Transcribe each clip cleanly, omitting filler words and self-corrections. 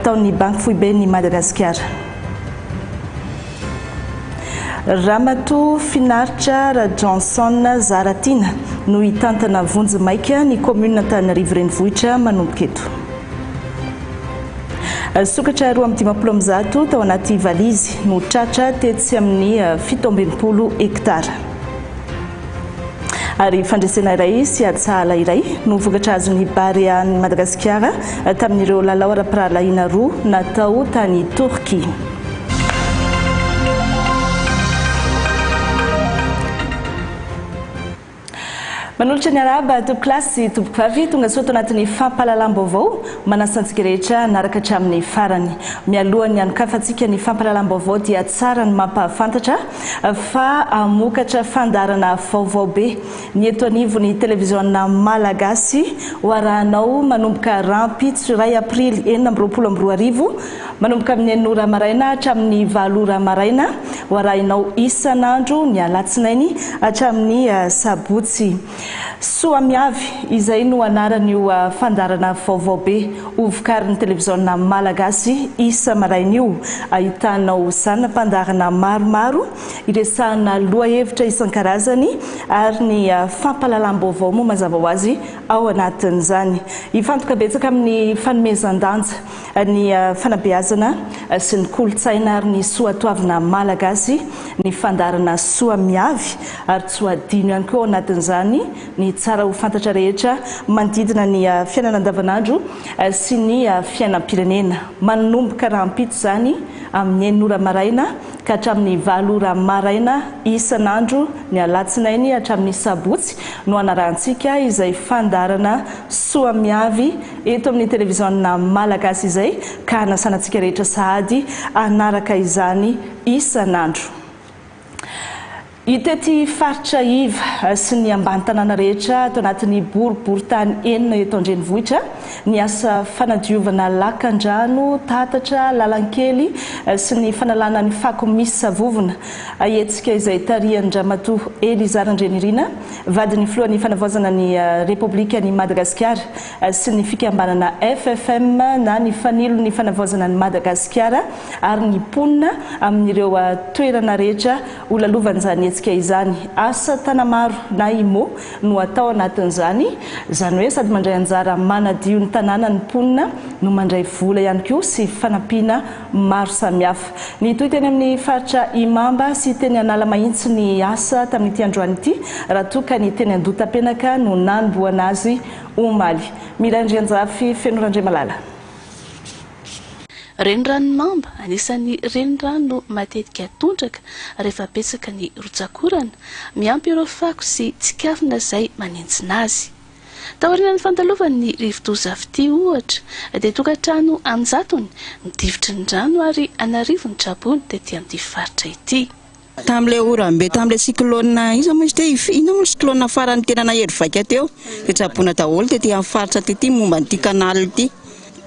Ataon'ny Banky Foiben'i Madagasikara. Ramatoa Finaritra Rajohnson Zaratiana no hitantana vonjy maika ny kaominina Antananarivo Renivohitra manomboka eto. Sokatra 152 tao anaty valizy no tratra tetsy amin'ny 67 hektara. Ary fandresena iray sy ady sahala iray no vokatra azon'ny Barea-n'i Madagasikara tamin'ireo lalao ara-pirahalahiana roa natao tany Torkia. Manolotra ny arahaba tompokolahy sy tompokovavy tonga soa ato anatin'ny fampahalalam-baovao manasa antsika rehetra hanaraka hatramin'ny farany. Mialohan'ny hanokafantsika ny fampahalalam-baovao dia tsara ny mampahafantatra fa hamokatra fandaharana vaovao be ny eto anivon'ny televiziona malagasy ho arahanao manomboka rahampitso iray aprily 2026 manomboka amin'ny enina ora maraina hatramin'ny valo ora maraina ho arahinao isan'andro ny alatsinainy hatramin'ny sabotsy. Soamiavy, izay no anaran'io fandaharana vaovao be ho vokarin'ny televiziona malagasy isa-maraina io. Ahitanao zana-pandaharana maromaro iresahana lohahevitra isan-karazany ary ny fampahalalam-baovao moa mazava ho azy ao anatin'izany. Hifantoka betsaka amin'ny fanomezan-danja ny fanabeazana sy ny kolontsaina ary ny soatoavina malagasy ny fandaharana Soamiavy ary tsy ho adino ihany koa ao anatin'izany ny tsara ho fantatra rehetra manodidina ny fiainana andavanandro sy ny fiainam-pirenena. Manomboka rahampitso izany amin'ny enina ora maraina ka hatramin'ny valo ora maraina isan'andro ny alatsinainy hatramin'ny sabotsy no hanarahantsika izay fandaharana Soamiavy eto amin'ny televiziona malagasy izay ka hanasana antsika rehetra sahady hanaraka izany isan'andro. Hitety faritra iva sy ny ambany tanàna rehetra ato anatin'ny boriborintany enina eto an-drenivohitra ny asa fanadiovana lakan-drano, tatatra, lalankely sy ny fanalana ny fako misy savovona. Hetsika izay tarihan-dRamatoa Elisa Randrianirina, vadin'ny filohan'ny Fanavaozana ny Repoblikan'i Madagasikara, sy ny fikambanana FFM na ny Fanilon'ny Fanavaozana an'i Madagasikara ary ny mponina amin'ireo toerana rehetra ho lalovan'izany hetsika izany. Asa tanamaro na IMO no atao anatin'izany, izany hoe sady mandray anjara manadio ny tanàna ny mponina no mandray vola ihany koa sy fanampiana maro samihafa. Nitohy teny amin'ny faritra Imamba sy teny Analamahitsy ny asa tamin'ity androany ity raha toa ka ny teny Andohatapenaka no nanombohana azy omaly. Mila Andrianjafy Feno Randriamalala. Reniranon'i Mamba, anisan'ny renirano matetika tondraka rehefa betsaka ny rotsak'orana, miampy ireo fako sy tsikafona izay manentsina azy. Taorian'ny fandalovan'ny rivodoza Fitia, ohatra, dia tokantrano an-jatony no difotry ny rano ary an'arivony traboina tety amin'ity faritra ity. Tamin'ilay oram-be, tamin'ilay cyclone, iza moa izy teo, inona moa ny cyclone farany tena nahery vaika teo, dia tsaboina daholo tety amin'ny faritra tety momba an'ity canal ity.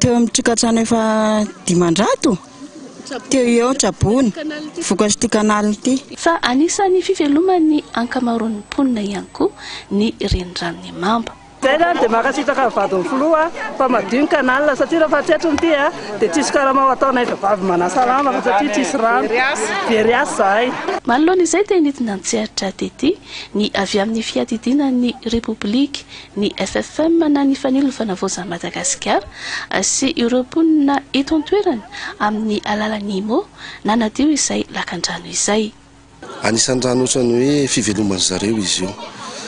Teo amin'ny tokantrano efa 500 teo eo tsaboina vokatr'ity canal ity. Fa anisan'ny fiveloman'ny ankamaroan'ny mponina ihany koa ny reniranon'i Mamba. Zay zany dia mankasitraka ny vadin'ny filoha fa madio ny canal satria rehefa tsy eto ity dia tsisy karama ho ataonay vehivavy manasa lamba fa satria tsisy rano, very asa zahay. Manoloana izay dia nidina an-tsehatra tety ny avy amin'ny fiadidiana ny Repoblika, ny FFM na ny Fanilo Fanavaozan'i Madagasikara sy ireo mponina eto an-toerana amin'ny alalan'ny IMO nanadio izay lakandrano izay. Anisan'ny rano ohatran'ny hoe fiveloman-dry zareo izy io.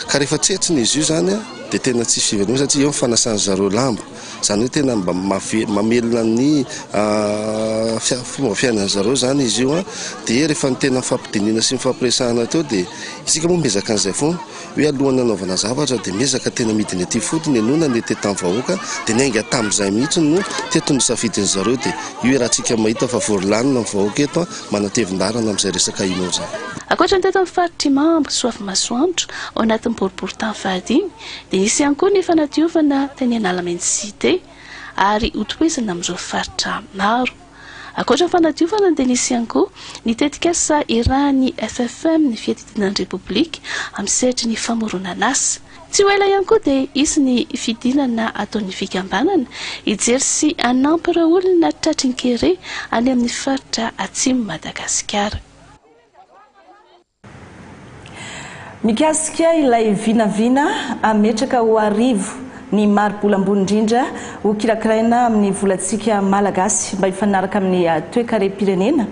Ka rehefa tsentsina izy io izany dia tena tsisy fivelomana satria eo ny fanasan-dry zareo lamba. Izany hoe tena mba mamelona ny fomba fiainan-dry zareo izany izy io. Dia rehefa ny tena nifampidinihina sy nifampiresahana teo dia isika moa miezaka an'izay foana hoe alohan'ny hanaovana zavatra dia miezaka tena midina ety ifotony henoina ny ety tamin'ny vahoaka dia niainga tamin'izay mihitsy no teto ny safidin-dry zareo dia io iarahantsika mahita fa vory lanona ny vahoaka eto. Manatevin-dalana amin'izay resaka inoa izay. Ankoatra ny teto amin'ny faritr'i Imambo, Soavimasoandro, ao anatin'ny boriborintany fahadimy, dia nisy ihany koa ny fanadiovana teny Analamahitsy Cité ary hotohizana amin'ireo faritra maro. Ankoatra ny fanadiovana dia nisy ihany koa ny tetikasa irahan'ny FFM, ny Fiadidiana ny Repoblika, amin'ny sehatry ny famoronan'asa. Tsy ho ela ihany koa dia hisy ny fidinana ataon'ny fikambanana hijery sy hanampy ireo olona tratry ny kere any amin'ny faritra atsimon'i Madagasikara. Mikasika ilay vinavina hametraka ho arivo ny mari-bola ambony indrindra ho kirakiraina amin'ny volantsika malagasy mba hifanaraka amin'ny toekarem-pirenena,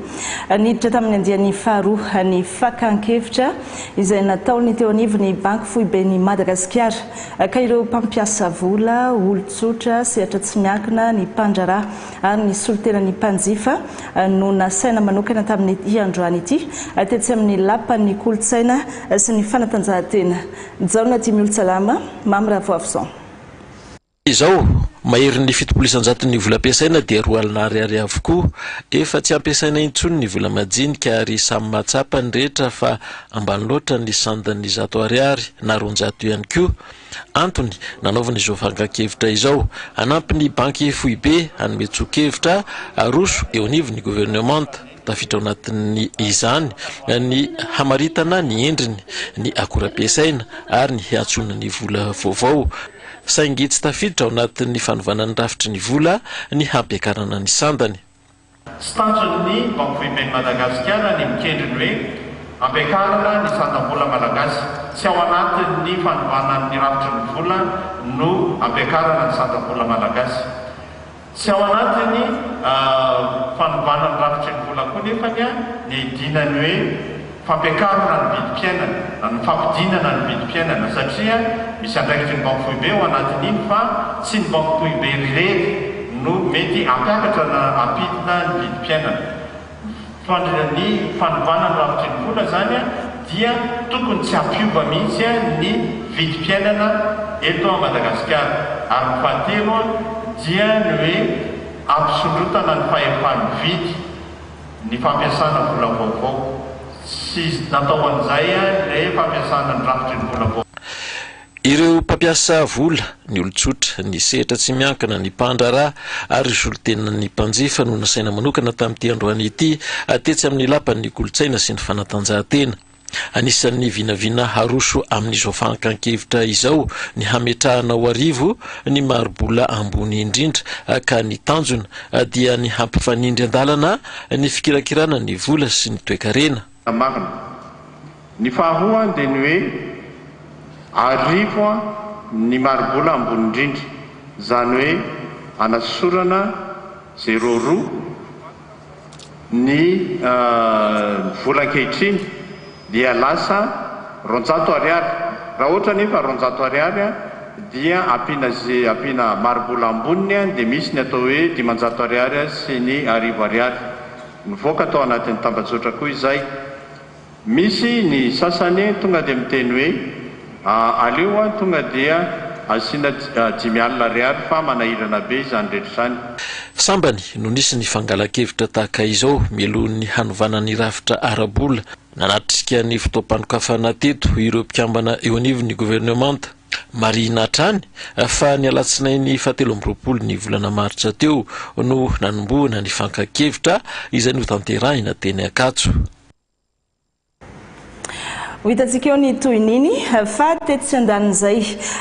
niditra tamin'ny andiany faharoa ny fakan-kevitra izay nataon'ny teo anivon'ny Banky Foiben'i Madagasikara ka ireo mpampiasa vola, olon-tsotra, sehatra tsy miankina, ny mpandraharaha ary ny solontenan'ny mpanjifa no nasaina manokana tamin'ity androany ity tetsy amin'ny Lapan'ny Kolontsaina sy ny Fanatanjahantena Jaona Dimiolotsalama, Mamy Ravoavison. Izao, maherin'ny 70 isan-jaton'ny vola ampiasaina dia 20 ariary avokoa. Efa tsy ampiasaina intsony ny vola majinika ary samy mahatsapa ny rehetra fa ambany loatra ny sandan'ny 100 ariary na 200 ihany koa. Antony nanaovana izao fankan-kevitra izao, hanampy ny Banky Foibe hanome tsoa-kevitra aroso eo anivon'ny governemanta. Tafiditra ao anatin'ny izany ny hamaritana ny endriny, ny akora ampiasaina ary ny hiantsoana ny vola vaovao. Saingy tsy tafiditra ao anatin'ny fanovana ny rafitry ny vola ny hampiakarana ny sandany. Tsy tanjon'ny Banky Foiben'i Madagasikara ny mikendry ny hoe hampiakarana ny sandam-bola malagasy. Tsy ao anatin'ny fanovana ny rafitry ny vola no hampiakarana ny sandam-bola malagasy. Tsy ao anatin'ny fanovana ny rafitry ny vola koa nefany ny hidiana ny hoe fampiakarana ny vidim-piainana na ny fampidinana ny vidim-piainana satria misy andraikitry ny Banky Foibe ao anatin'iny fa tsy ny Banky Foibe irery no mety hampiakatra na hampidina ny vidim-piainana. Fa ny fanovana ny rafitry ny vola izany dia tokony tsy hampiova mihitsy ny vidim-piainana eto Madagasikara. Ary ny fahatelo dia ny hoe hampisondrotana ny fahefa-mividy ny fampiasana vola vaovao. Tsy natao an'izay ilay fampiasana ny rafitry ny vola vaovao. Ireo mpampiasa vola, ny olon-tsotra, ny sehatra tsy miankina, ny mpandraharaha ary solontenan'ny mpanjifa no nasaina manokana tamin'ity androany ity tetsy amin'ny Lapan'ny Kolontsaina sy ny Fanatanjahantena. Anisan'ny vinavina haroso amin'izao fankan-kevitra izao ny hametrahana ho arivo ny mari-bola ambony indrindra ka ny tanjona dia ny hampifanindry an-dalana ny fikirakirana ny vola sy ny toekarena. Marina. Ny faharoa dia ny hoe arivo ny mari-bola ambony indrindra, izany hoe anasorana zéro roa ny vola ankehitriny dia lasa 200 ariary. Raha ohatra anefa 200 ariary dia ampiana ze ampiana mari-bola amboniny dia misy ny atao hoe 500 ariary sy ny 1000 ariary. Nivoaka tao anatin'ny tambajotra koa izay. Misy ny sasany tonga dia miteny hoe aleo aho tonga dia asiana 50 ariary fa manahirana be izany rehetra izany. Sambany no nisy ny fangalan-kevitra tahaka izao mialohan'ny hanovana ny rafitra ara-bola. Nanatrika ny fotoam-panokafana teto ireo mpikambana eo anivon'ny governemanta. Marihina hatrany fa ny alatsinainy fahatelo amby 20 ny volana martsa teo no nanombohana ny fankan-kevitra izay notanterahina teny Ankatso. Ho hitantsika eo ny tohin'iny fa tetsy andanin'izay,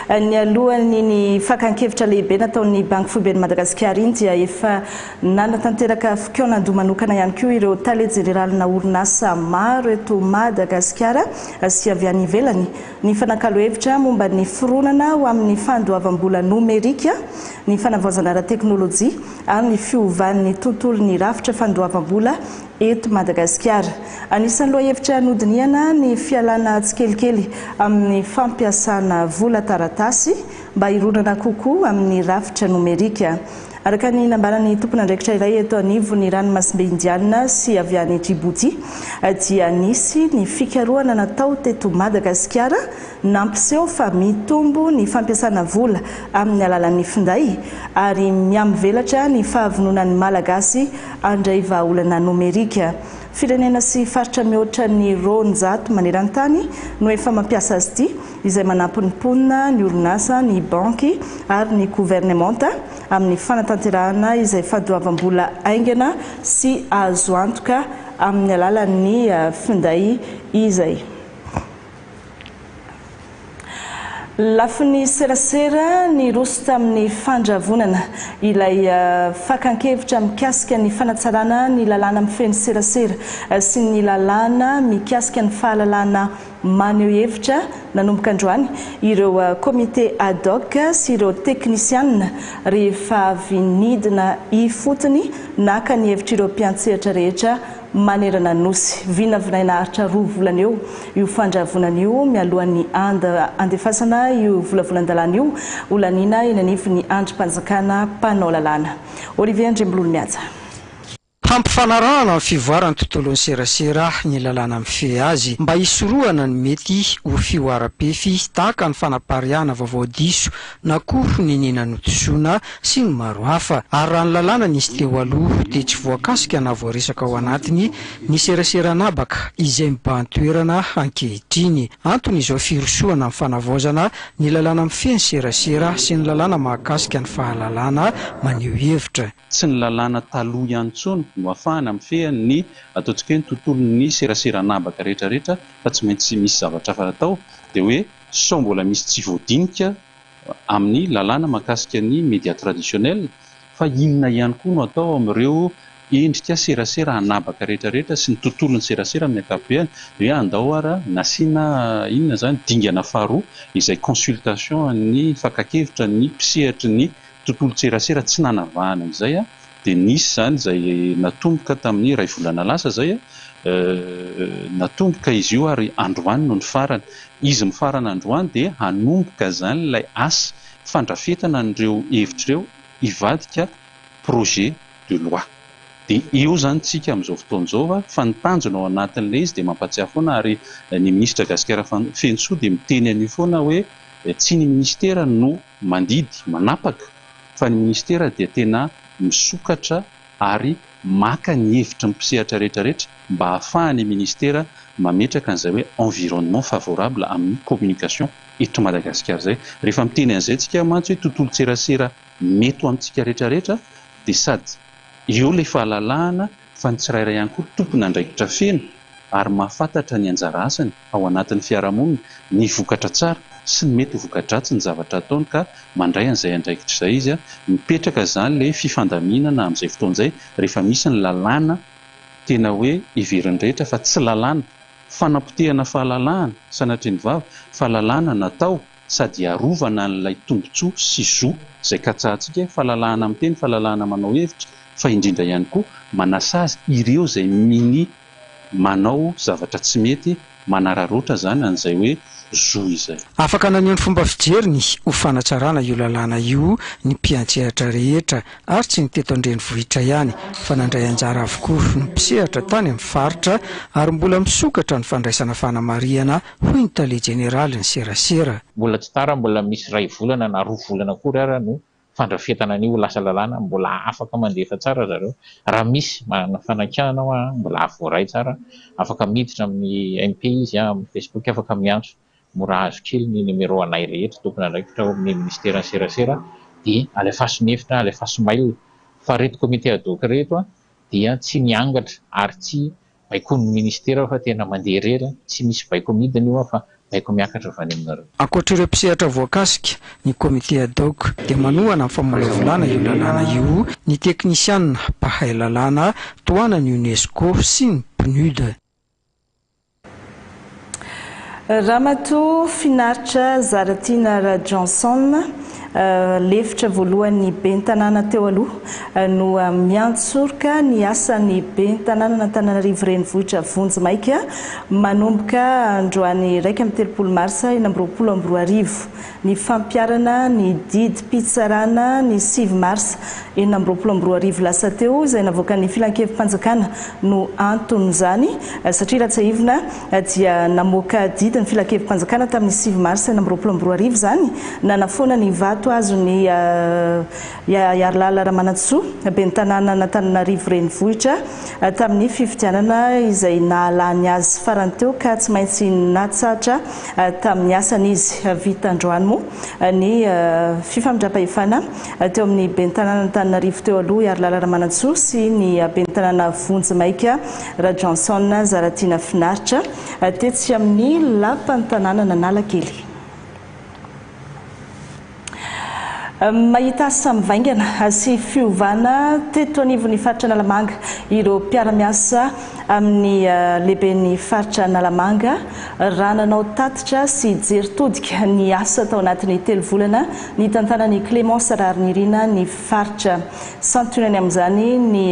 nialohan'iny fakan-kevitra lehibe nataon'ny Banky Foiben'i Madagasikara iny dia efa nanatanteraka fikaonandoha manokana ihany koa ireo tale jeneralina orinasa maro eto Madagasikara sy avy any ivelany nifanakalo hevitra momba ny fironana ho amin'ny fandoavam-bola nomerika, ny fanavaozana ara-teknolojia ary ny fiovan'ny tontolon'ny rafitra fandoavam-bola eto Madagasikara. Anisan'ny lohahevitra nodinihana ny fialana tsikelikely amin'ny fampiasana vola taratasy mba hironana kokoa amin'ny rafitra nomerika. Araka ny nambaran'ny tompon'andraikitra iray eto anivon'ny ranomasimbe Indiana sy avy any Djibouti dia nisy ny fikarohana natao teto Madagasikara nampiseho fa mitombo ny fampiasana vola amin'ny alalan'ny finday ary mihamivelatra ny fahavononan'ny Malagasy handray vahaolana nomerika. Firenena sy faritra mihoatra ny 200 maneran-tany no efa mampiasa azy ity, izay manampy ny mponina, ny orinasa, ny banky ary ny governemanta amin'ny fanatanterahana izay fadoavam-bola haingana sy azo antoka amin'ny alalan'ny finday izay. Lafiny serasera, niroso tamin'ny fandravonana ilay fakan-kevitra mikasika ny fanatsarana ny lalàna mifehy ny serasera sy ny lalàna mikasika ny fahalalahana maneho hevitra nanomboka androany ireo comité ad hoc sy ireo teknisianina rehefa avy nidina ifotony naka ny hevitr'ireo mpiantsehatra rehetra manerana ny Nosy. Vinavinaina haharitra roa volana eo io fandravonana io mialohan'ny handefasana io volavolan-dalàna io ho laniana eny anivon'ny andrim-panjakana mpanao lalàna. Olivier Andriambololonihaja. Hampifanarahana ny fivoaran'ny tontolon'ny serasera ny lalàna mifehy azy mba hisorohana ny mety ho fihoaram-pefy tahaka ny fanapariahana vaovao diso na koa niniana nodisoana sy ny maro hafa. Ary raha ny lalàna nisy teo aloha dia tsy voakasika na voaresaka ao anatiny ny serasera an'habaka izay mibahan-toerana ankehitriny. Antony izao firosoana amin'ny fanavaozana ny lalàna mifehy ny serasera sy ny lalàna mahakasika ny fahalalana maneho hevitra. Tsy ny lalàna taloha ihany intsony no ahafahana mifehy ny ataontsika hoe ny tontolon'ny serasera an'habaka rehetra rehetra fa tsy maintsy misy zavatra hafa atao dia hoe sao mbola misy tsy voadinika amin'ny lalàna mahakasika ny média traditionnel fa inona ihany koa no atao amin'ireo endrika serasera an'habaka rehetra rehetra sy ny tontolon'ny serasera amin'ny ankapobeany dia hoe andao ara nasiana inona izany dingana faharoa izay consultation ny fakan-kevitra ny mpisehatry ny tontolon-tserasera tsy nanavahana izay dia nisy izany izay natomboka tamin'ny iray volana lasa izay, natomboka izy io ary androany no nifarana. Izy mifarana androany dia hanomboka izany ilay asa fandrafetana an'ireo hevitra ireo hivadika projet de loi. Dia eo izany tsika amin'izao fotoana izao fa ny tanjona ao anatin'ilay izy dia mampatsiahy foana ary ny minisitra Gasikara Fenosoa dia miteny an'io foana hoe tsy ny minisitera no mandidy, manapaka fa ny minisitera dia tena misokatra ary maka ny hevitry ny mpisehatra rehetra rehetra mba ahafahan'ny minisitera mametraka an'izay hoe environnement favorable amin'ny communication eto Madagasikara izay. Rehefa miteny an'izay tsika mantsy hoe tontolon-tserasera mety ho amintsika rehetra rehetra dia sady eo ilay fahalalahana fa ny tsirairay ihany koa tompon'andraikitra feno ary mahafantatra ny anjara asany ao anatin'ny fiarahamonina, ny vokatra tsara sy ny mety ho voka-dratsy ny zavatra ataony ka mandray an'izay andraikitra izay izy. Mipetraka izany ilay fifandaminana amin'izay fotoana izay rehefa misy ny lalàna tena hoe heverin'ny rehetra fa tsy lalàna fanapotehana fahalalahana, sanatria ny vava, fa lalàna natao sady hiarovana an'ilay tombontsoa sy zo izay katsahantsika, fahalalahana miteny, fahalalahana manao hevitra, fa indrindra ihany koa manasazy ireo izay minia manao zavatra tsy mety, manararaotra izany an'izay hoe zo izay. Afaka naneho ny fomba fijeriny ho fanatsarana io lalàna io ny mpiantsehatra rehetra ary tsy ny teto an-drenivohitra ihany fa nandray anjara avokoa ny mpisehatra tany amin'ny faritra ary mbola misokatra ny fandraisana fanamarihana hoy ny tale jeneralin'ny serasera. Mbola tsy tara, mbola misy iray volana na roa volana akory ara no fandrafetana an'io ho lasa lalàna, mbola afaka mandefa tsara zareo. Raha misy manana fanakianana hoa mbola voaray tsara, afaka miditra amin'ny MP izy, amin'ny Facebook, afaka miantso, mora azo kely ny numéro anay rehetra tompon'andraikitra ao amin'ny ministeran'ny serasera dia alefaso ny hevitra, alefaso mail fa reto comité ad hoc reto dia tsy miangatra ary tsy Baikon'ny ministera fa tena mandeha irery an, tsy misy baiko midina io an fa baiko miakatra avy any aminareo. Ankoatra ireo mpisehatra voakasika, ny comité ad hoc dia manohana ny famolavolana io lalàna io ny teknisianina mpahay lalàna tohanan'ny Unesco sy ny Pnud. Ramatoa Finaritra Zaratiana Rajohnson, lefitra voalohan'ny ben'ny tanàna teo aloha, no miantsoroka ny asan'ny ben'ny tanànan'Antananarivo Renivohitra vonjimaika manomboka androany 31 marsa 2026. Ny fampiharana ny didim-pitsarana ny 9 marsa 2026 lasa teo izay navoakan'ny Filankevi-panjakana no anton'izany satria raha tsiahivina dia namoaka didy ny Filankevi-panjakana tamin'ny 9 marsa 2026 izany nanafoana ny vato azon'i Iharilala Ramanantsoa, ben'ny tanànan'Antananarivo Renivohitra tamin'ny fifidianana izay nahalany azy farany teo ka tsy maintsy natsahatra tamin'ny asany izy. Vita androany moa ny fifamindram-pahefana teo amin'ny ben'ny tanànan'Antananarivo teo aloha Iharilala Ramanantsoa sy ny ben'ny tanàna vonjimaika Rajohnson Zaratiana Finaritra tetsy amin'ny lapan'ny tanànan'Analakely. Mahita asa mivaingana sy fiovana teto anivon'ny faritra Analamanga ireo mpiara-miasa amin'ny lehiben'ny faritra Analamanga raha nanao tatitra sy jery todika ny asa tao anatin'ny telo volana nitantanan'i Clémence Raharinirina ny faritra. Santionany amin'izany ny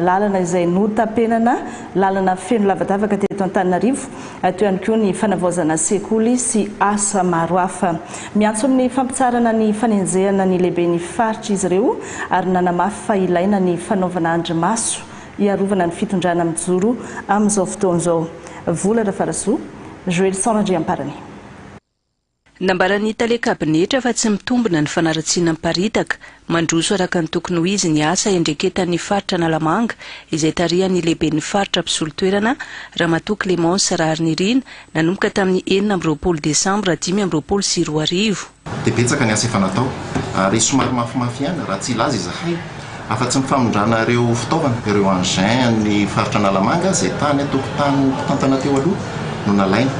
lalana izay notapenana, lalana feno lavadavaka teto Antananarivo, teo ihany koa ny fanavaozana sekoly sy asa maro hafa. Miantso amin'ny fampitsaharana ny fanenjehana ny lehiben'ny faritra izy ireo ary nanamafy fa ilaina ny fanaovana andrimaso hiarovana ny fitondrana mijoro amin'izao fotoana izao. Vola Rafarasoa, Joelson Randriamparany. Nambaran'ny tale kabinetra fa tsy mitombina ny fanaratsiana miparitaka. Mandroso araka ny tokony ho izy ny asa iandreketan'ny faritra Analamanga izay tarihan'ny lehiben'ny faritra mpisolo toerana, Ramatoa Clémence Raharinirina, nanomboka tamin'ny 26 desambra 2025. Dia betsaka ny asa efa natao ary somary mafimafy ihany raha tsy hilaza izahay afa-tsy ny famindrana ireo fitaovana, ireo engins an'ny faritra Analamanga izay tany an-tokotanin'ny mpitantana teo aloha no nalaina.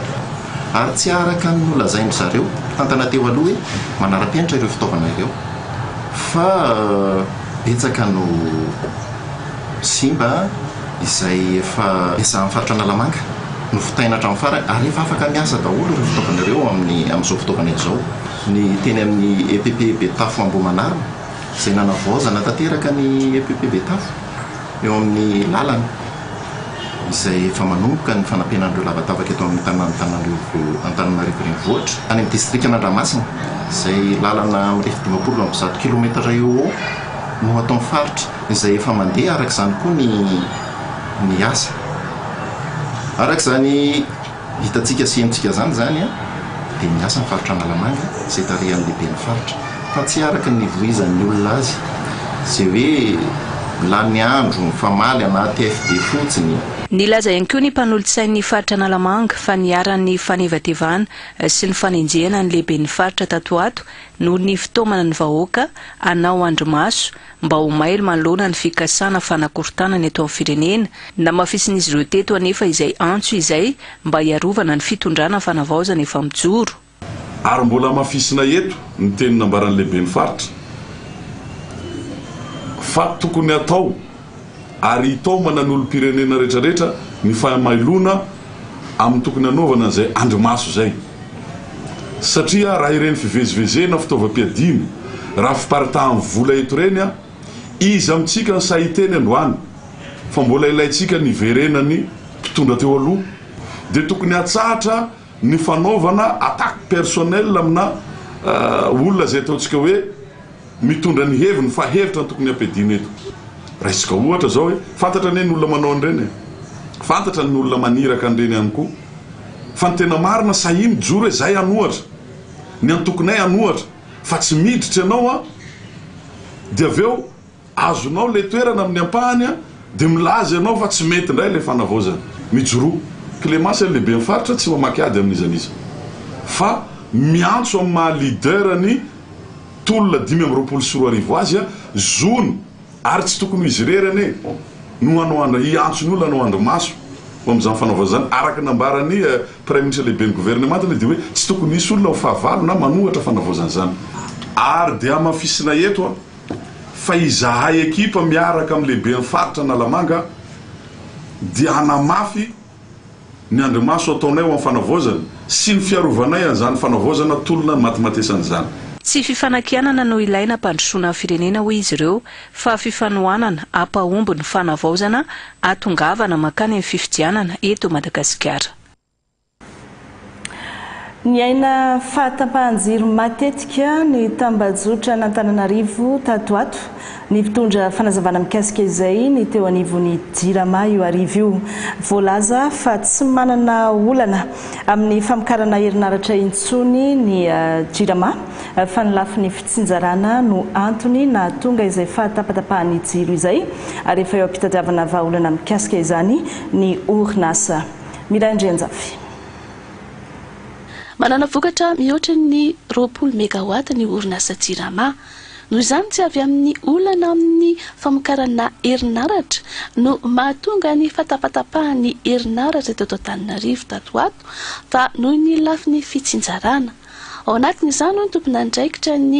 Ary tsy araka ny nolazain-dry zareo mpitantana teo aloha hoe manara-penitra ireo fitaovana ireo fa betsaka no simba izay efa ezahan'ny faritra Analamanga novitaina hatramin'ny farany ary efa afaka miasa daholo ireo fitaovana ireo amin'ny amin'izao fotoana izao. Ny teny amin'ny EPP Betafo Ambohimanarina izay nanavaozana tanteraka ny EPP Betafo eo amin'ny lalana izay efa manomboka ny fanampenan'ireo lavadavaka eto amin'ny tanàn'Antananarivo Antananarivo Renivohitra. Any amin'ny distrikan'Andramasina izay lalana mirefy 150 kilometatra eo ho eo no ataon'ny faritra izay efa mandeha araka izany koa ny ny asa. Araka izany hitantsika sy henontsika izany izany dia miasa ny faritra Analamanga izay tarihan'ny lehiben'ny faritra fa tsy araka ny nivoizan'ny olona azy izay hoe lany andro mifamaly anaty FB fotsiny. Nilaza ihany koa ny mpanolotsain'ny faritra Analamanga fa niharan'ny fanevatevana sy ny fanenjehana ny lehiben'ny faritra tato ho ato noho ny fitaomana ny vahoaka hanao andrimaso mba ho mailo manoloana ny fikasana fanakorontanana eto amin'ny firenena. Namafisin'izy ireo teto anefa izay antso izay mba hiarovana ny fitondrana fanavaozana efa mijoro. Ary mbola hamafisina eto ny teny nambaran'ny lehiben'ny faritra fa tokony hatao ary hitaomana ny olom-pirenena rehetrarehetra ny fahamailoana amin'ny tokony hanaovana an'izay andrimaso izay. Satria raha ireny fivezivezena fitaovam-piadiana, raha fiparitahan'ny vola eto ireny an, iza amintsika no sahy hiteny androany fa mbola ilaintsika ny hiverenan'ny mpitondra teo aloha? Dia tokony hatsahatra ny fanaovana attaque personnelle amina olona izay ataontsika hoe mitondra ny heviny fa hevitra no tokony hampiadiana eto. Raisiko ohatra izao hoe, fantatra anie ny olona manao an'ireny e! Fantatra ny olona maniraka an'ireny ihany koa. Fa ny tena marina sahia mijoro hoe zay hanohatra, ny antokonay hanohatra, fa tsy miditra ianao an, dia avy eo azonao ilay toerana amin'ny ampahany an, dia milaza ianao fa tsy mety indray ilay fanavaozana. Mijoroa. Clémence ny lehiben'ny faritra tsy mamaky ady amin'iza n'iza. Fa miantso amin'ny maha leader ny tolona 2025 azy a, zony ary tsy tokony ho izy irery anie no hanao andry, hiantso ny olona hanao andrimaso ho amin'izany fanaovana izany, araka ny nambaran'ny Praiminisitra lehiben'ny governemanta anie dia hoe tsy tokony hisy olona ho fahavalo na manohatra fanavaozana izany. Ary dia hamafisina eto a, fa izahay ekipa miaraka amin'ny lehiben'ny faritra Analamanga dia hanamafy ny andrimaso ataonay ho amin'ny fanavaozana sy ny fiarovanay an'izany fanavaozana tolona nimatimatesana izany. Tsy fifanakianana no ilaina hampandrosoana ny firenena hoy izy ireo fa fifanohanana hampahomby ny fanavaozana hahatongavana mankany amin'ny fifidianana eto Madagasikara. Niaina fahatapahan-jiro matetika ny tambajotran'Antananarivo tato ho ato. Nitondra fanazavana mikasika izay ny teo anivon'ny Jirama io hariva io. Voalaza fa tsy manana olana amin'ny famokarana herinaratra intsony ny Jirama fa ny lafiny fitsinjarana no antony nahatonga izay fahatapatapahan'ny jiro izay ary efa eo am-pitadiavana vahaolana mikasika izany ny orinasa. Miray Andrianjafy. Manana vokatra mihoatra ny 20 megawatt ny orinasa Jirama. Noho izany, tsy avy amin'ny olana amin'ny famokarana herinaratra no mahatonga ny fatapatapahan'ny herinaratra teto Antananarivo tato ho ato fa noho ny lafiny fitsinjarana. Ao anatin'izany hoy ny tompon'andraikitra ny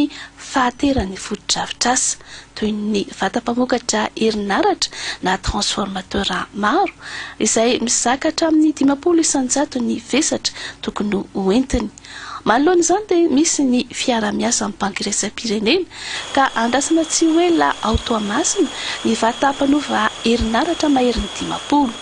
fahateran'ny fotodrafitrasa, toy ny vata mpamokatra herinaratra na transformateur maro, izay mizaka hatramin'ny 50% ny vesatra tokony ho entiny. Manoloana izany dia misy ny fiara-miasa amin'ny Banky Iraisam-pirenena ka andrasana tsy ho ela ao Toamasina ny vata mpanova herinaratra maherin'ny 50.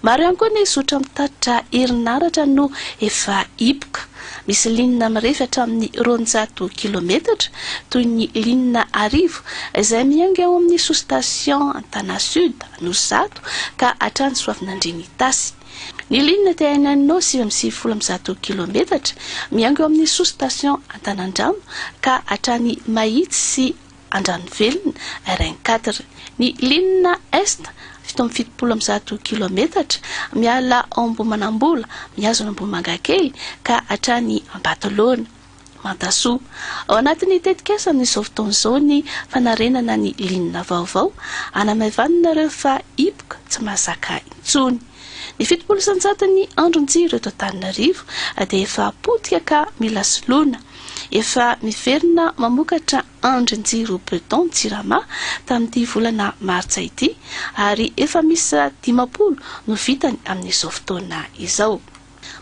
Maro ihany koa ny zotra mitatitra herinaratra no efa hipoka. Misy ligne mirefy hatramin'ny 200 kilometatra toy ny ligne arivo izay miainga ao amin'ny sous-station Antana Sud, Anosizato ka hatrany Soavinandriana Itasy. Ny ligne TNNO 199 kilometatra, miainga eo amin'ny sous-station Antanandrano ka hatrany Mahitsy sy Andranovelona, RN quatre. Ny ligne Est 177 kilometatra, miala ao Ambohimanambola mihazo an'Ambohimangakely ka hatrany Ambatolaona. Mantasoa. Ao anatin'ny tetikasa amin'izao fotoana izao ny fanarenana ny ligne vaovao, hanamaivanina ireo fa hipoka tsy mahazaka intsony. Ny 70% andron-jiro eto Antananarivo dia efa potika ka mila soloina. Efa miverina mamokatra andrin-jiro beton Jirama tamin'ity volana martsa ity ary efa miisa 50 no vitany amin'izao fotoana izao.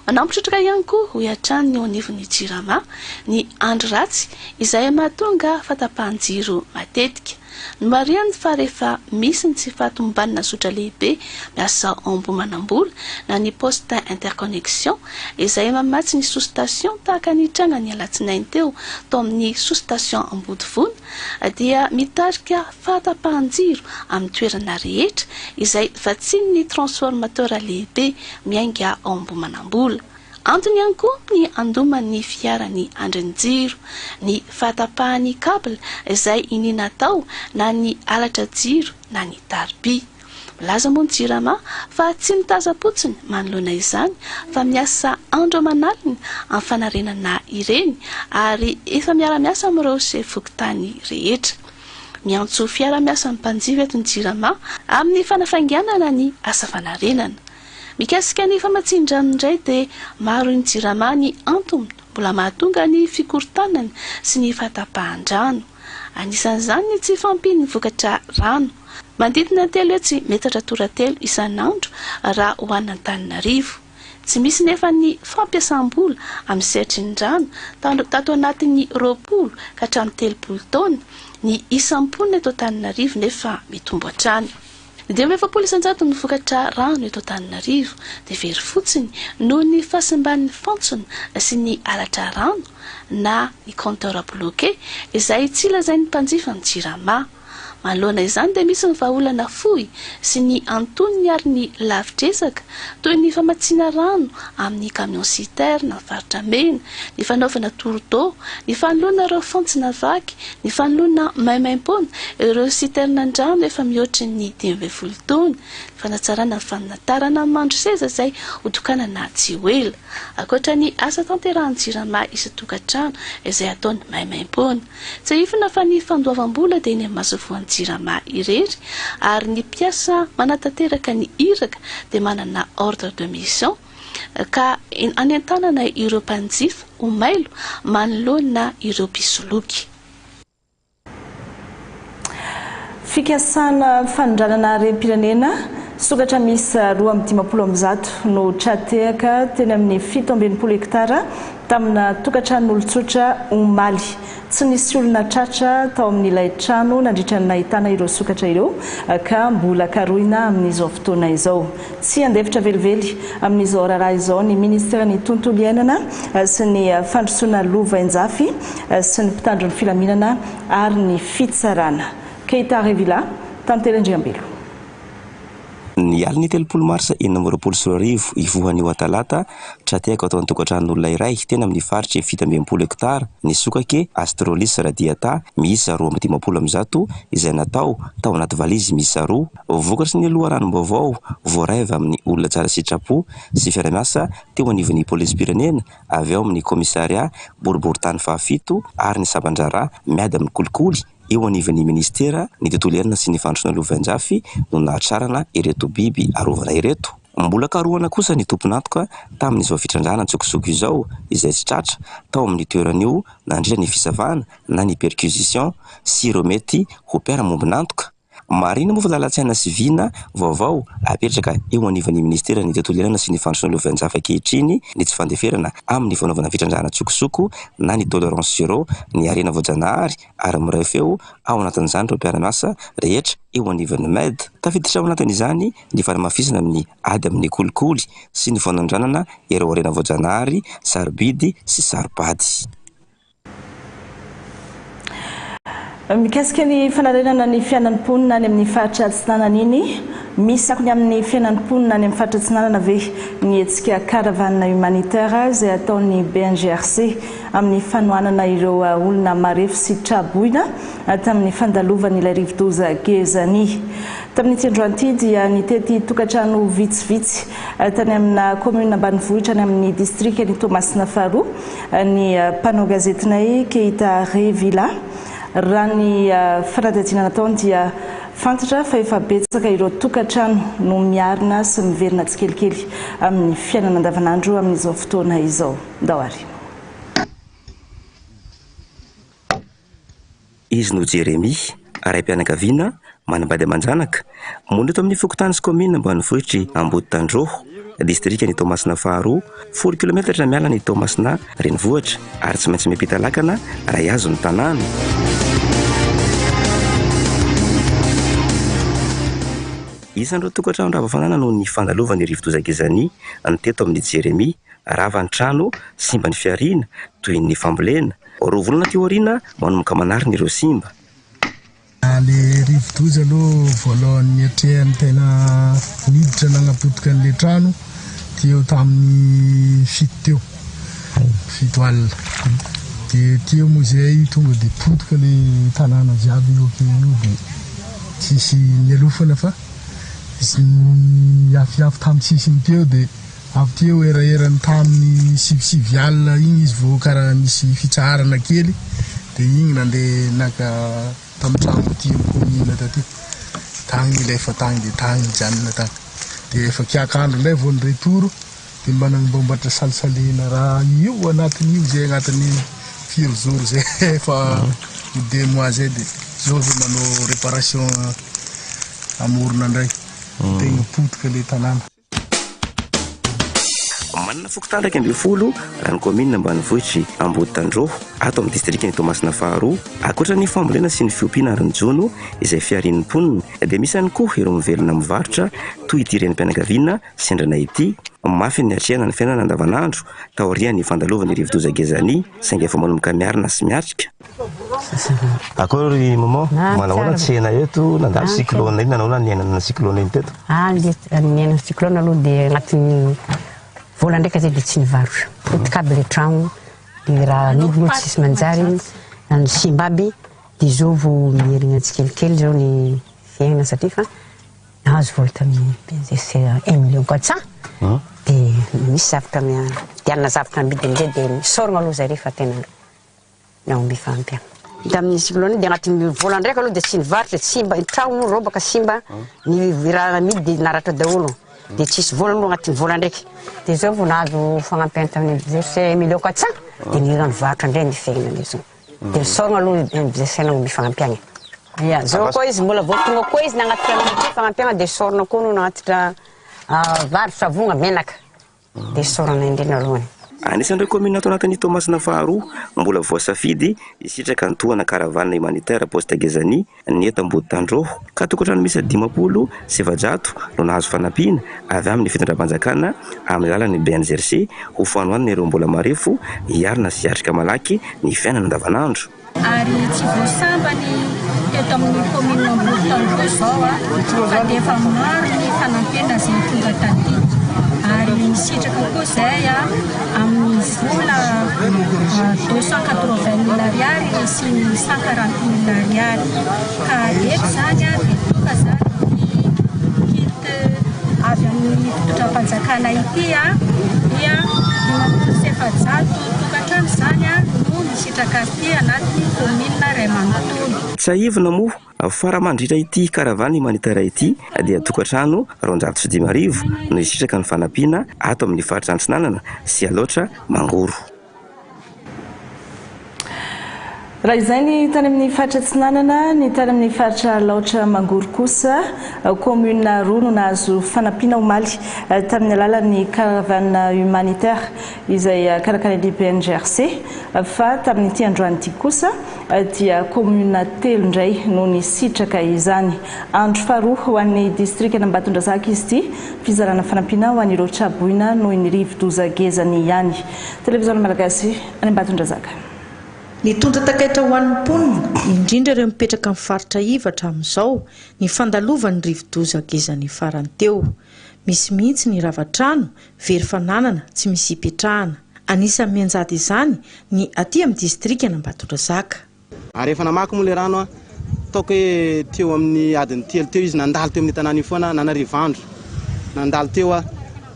Manampy trotraka ihany koa, hoy hatrany ny eo anivon'ny Jirama, ny andro ratsy izay mahatonga fahatapahan-jiro matetika. Nomarihany fa rehefa misy ny tsy fahatomombanana zotra lehibe miasa ao Ambohimanambola na ny poste interconnexion izay mamatsy ny sous-station tahaka ny tranga ny alatsinainy teo tao amin'ny sous-station Ambodivona dia mitarika fahatapahan-jiro amin'ny toerana rehetra izay vatsian'ny transformateur lehibe miainga ao Ambohimanambola. Antony ihany koa ny handoman'ny fiara ny andrin-jiro, ny fahatapahan'ny cable izay iniana atao na ny halatra jiro na ny tariby. Milaza moa ny Jirama fa tsy mitazam-potsiny manoloana izany fa miasa andro aman'alina amin'ny fanarenana ireny ary efa miara-miasa amin'ireo sefo fokontany rehetra. Miantso fiara-miasa ny mpanjifa eto ny Jirama amin'ny fanafainganana ny asa fanarenana. Mikasika ny famatsian-drano indray dia maro ny Jirama ny antony mbola mahatonga ny fikorontanana sy ny fahatapahan-drano. Anisan'izany ny tsy fahampian'ny vokatra rano. Manodidina ny 300 metatra toratelo isan'andro raha ho an'Antananarivo. Tsy misy nefa ny fampiasam-bola amin'ny sehatry ny rano tato anatin'ny 20 ka hatramin'ny 30 taona, ny isan'ny mponina eto Antananarivo nefa mitombo hatrany. Ny 45% ny vokatra rano eto Antananarivo dia very fotsiny noho ny fahasimban'ny fantsona sy ny halatra rano na ny compteur bloqué izay tsy lazain'ny mpanjifa ny Jirama. Manoloana izany dia misy ny vahaolana fohy sy ny antonony ary ny lavitr'ezaka toy ny famatsiana rano amin'ny camion citerne ny faritra mena, ny fanaovana tour d'eau, ny fanoloana ireo fantsona vaky, ny fanoloana maimaimpoana ireo citerne-ndrano efa mihoatry ny 15 taona, ny fanatsarana ny fanatarana ny mandroseza izay hotokanana tsy ho ela. Ankoatra ny asa tanterahan'ny Jirama isan-tokantrano izay ataony maimaimpoana. Tsiahivina fa ny fandoavam-bola dia eny amin'ny masoivohon'ny Jirama irery ary ny mpiasa manatanteraka ny iraka dia manana ordre de mission ka anentanana ireo mpanjifa ho mailo manoloana ireo mpisoloky. Fikasana fanondranana harem-pirenena, sokatra miisa 152 no tra-tehaka teny amin'ny 67 hektara tamina tokantranon'olon-tsotra omaly. Tsy nisy olona tratra tao amin'ilay trano nandritra ny nahitana ireo sokatra ireo ka mbola karohina amin'izao fotoana izao. Tsy handefitra velively amin'izao raharaha izao ny minisiteran'ny Tontolo iainana sy ny fandrosoana lovainjafy sy ny mpitandro ny filaminana ary ny fitsarana. Keita Revilla, Tantely Andriambelo. Ny alin'ny 30 marsa 2026, hifoha anio talata, tra-tehaka tao an-tokantranon'olona iray teny amin'ny faritry 67 hektara ny sokake Astrolys radiata miisa 152 izay natao tao anaty valizy miisa roa. Vokatry ny loharanom-baovao voaray avy amin'ny olona tsara sitrapo sy fiaraha-miasa teo anivon'ny polisim-pirenena avy ao amin'ny kaomisarià boriborintany fahafito ary ny sampan-draharaha miady amin'ny kolikoly eo anivon'ny minisitera ny tontolo iainana sy ny fandrosoana lovainjafy no nahatrarana ireto biby arovana ireto. Mbola karohana kosa ny tompon'antoka tamin'izao fitrandrahana an-tsokosoko izao, izay tsy tratra tao amin'io toerana io nandritra ny fisavana na ny perquisition sy ireo mety ho mpiara-mombon'antoka. Marihina moa fa lalan-tsaina sy vina vaovao apetraka eo anivon'ny minisiteran'ny Tontolo iainana sy ny Fandrosoana Lovainjafy ankehitriny ny tsy fandeferana amin'ny fanaovana fitrandrahana an-tsokosoko na ny tolérance zéro ny harena voajanahary ary miray feo ao anatin'izany ireo mpiara-miasa rehetra eo anivon'ny Med. Tafiditra ao anatin'izany ny fanamafisana amin'ny ady amin'ny kolikoly sy ny fanondranana ireo harena voajanahary sarobidy sy saro-pady. Mikasika ny fanarenana ny fiainan'ny mponina any amin'ny faritra Atsinanana iny, misy akony amin'ny fiainan'ny mponina any amin'ny faritra Atsinanana ve ny hetsika Caravane Humanitaire izay ataon'ny BNGRC amin'ny fanohanana ireo olona marefo sy tra-boina tamin'ny fandalovan'ilay rivodoza Gezani. Tamin'ity androany ity dia nitety tokantrano vitsivitsy tany amina kaominina ambanivohitra any amin'ny distrikan'i Toamasina faharoa ny mpanao gazetinay Keita Revilla. Raha ny fanadihadiana nataony dia fantatra fa efa betsaka ireo tokantrano no miarina sy miverina tsikelikely amin'ny fiainana andavanandro amin'izao fotoana izao. Ndao ary. Izy no Jeremia, raim-pianakaviana, manambady aman-janaka, monina eto amin'ny fokontany sy kaominina ambanivohitr'i Amboditandroho, distrikan'i Toamasina faharoa, folo kilometatra miala an'i Toamasina renivohitra ary tsy maintsy miampita lakana raha hihazo ny tanàna. Isan'ireo tokantrano rava fananana noho ny fandalovan'ny rivodoza Gezani ny teto amin'i Jeremia, rava ny trano, simba ny fihariana, toy ny fambolena. Roa volana aty aoriana, manomboka manarina ireo simba. Le rivodoza aloha voalohany niatrehany tena niditra nagnapotika an'le trano teo tamin'ny fito teo, fito alina. De teo moa zay tonga de potika le tanàna jiaby io akeo io de tsisy nialofana fa niafiafy tamin'ny sisiny teo de Avy teo eraerany tamin'ny sivy sivy alina igny izy vao karaha nisy fitsaharana kely de igny nandeha naka tamin'ny tragno aty amin'ny commune taty, tagny nilefa tagny de tagny nijanona tagny, de efa kiak'andro ndray vao ny retour de mba nagnamboamboatra salisalena raha io anatin'io zay agnatin'ny firy jours zay efa ho deux mois zay de zao vao manao réparation amorona ndray, tegna potika le tanàna. Manana fokontany 11 raha ny kaominina ambanivohitr'i Amboditandroho, ato amin'ny distrikan'i Toamasina faharoa. Ankoatra ny fambolena sy ny fiompiana ary ny jono izay fiharian'ny mponina dia misy ihany koa ireo mivelona amin'ny varotra toy ity renim-pianakaviana sendrana ity. Mafy ny niatrehana ny fiainana andavanandro taorian'ny fandalovan'ny rivodoza Gezani saingy efa manomboka miarina sy miatrika. Akory maman, manahoana tsena eto, nandalo cyclone iny, nanahoana niainana cyclone iny teto? Ah, niainana cyclone aloha dia agnatin'ny vola ndraika zay dia tsy nivarotra. Potika aby le tragno, dia raha amidy moa tsisy manjary, ny simba aby, dia izao vao miherigna tsikelikely zao ny fiainana satria fa nahazo vola tamin'ny PNGC un million quatre cent, dia misy zavatra vidianana zavatra amidy amizay dia misaoragna aloha zare fa tena Nahomby fahampiana. Tamin'ny cyclone dia agnatin'ny volan-draika aloha dia tsy nivarotra, simba, ny tragno moa robaka simba, ny raha namidy dia naratra daholo, dia tsisy vola aloha agnatin'ny volan-draiky. Dia izao vao nahazo fagnampiana tamin'ny MJC un million quatre cent dia nirona nivarotra indray ny fiainana izao. Dia misaorana aloha MJC nahomby fagnampiana. Ia, izao koa izy mbola vao tonga koa izy nagnatitra fagnampiana dia isaorana koa no nagnatitra vary, savogna, menaka. Dia isaorana indrindra aloha e. Anisan'ireo kaominina ato anatin'i Toamasina faharoa mbola voasafidy hisitraka ny tohana caravane humanitaire Poste Gezani ny eto Amboditandroho ka tokantrano miisa 450 no nahazo fanampiana avy amin'ny fitondram-panjakana amin'ny alalan'ny BNGRC ho fanohanana ireo mbola marefo hiarina sy hiatrika malaky ny fiainana andavanandro. Ary tsy vao sambany teto amin'ny kaominina Amboditandroho izao fa dia efa maro ny fanampiana izay tonga taty. Ary nisitraka koa izay amin'ny vola 280 mille ariary sy ny 140 mille ariary. Ka eto izany dia tonga izany ity kit avy amin'ny fitondram-panjakana ity dia 450 tokantrano izany no nisitraka azy ity anatin'ny kaominina iray manontolo. Tsiahivina moa Fa raha mandritra ity caravane humanitaire ity dia tokantrano 52 no hisitraka ny fanampiana ato amin'ny faritra Antsinanana sy Alaotra Mangoro. Raha izay ny tany amin'ny faritra Atsinanana, ny tany amin'ny faritra Alaotra Mangoro kosa, commune roa no nahazo fanampiana omaly tamin'ny alalan'ny caravane humanitaire izay karakarain'ny BNGRC fa tamin'ity androany ity kosa dia commune telo indray no nisitraka izany. Andro faharoa ho an'ny distrikan'Ambatondrazaka izy ity, fizarana fanampiana ho an'ireo traboina noho ny rivodoza gezany ihany. Televiziona Malagasy any Ambatondrazaka. Nitondra takaitra ho an'ny mponina, indrindra ireo mipetraka amin'ny faritra iva hatramin'izao, ny fandalovan'ny rivodoza gezany farany teo. Misy mihitsy ny rava trano, very fananana, tsy misy hipetrahana. Anisan'ny mianjady izany ny aty amin'ny distrikan'Ambatondrazaka. Ary rehefa namaky moa ilay rano, ataoko hoe teo amin'ny adiny telo teo izy nandalo teo amin'io tanàna io foana, nanarivo andro nandalo teo aho,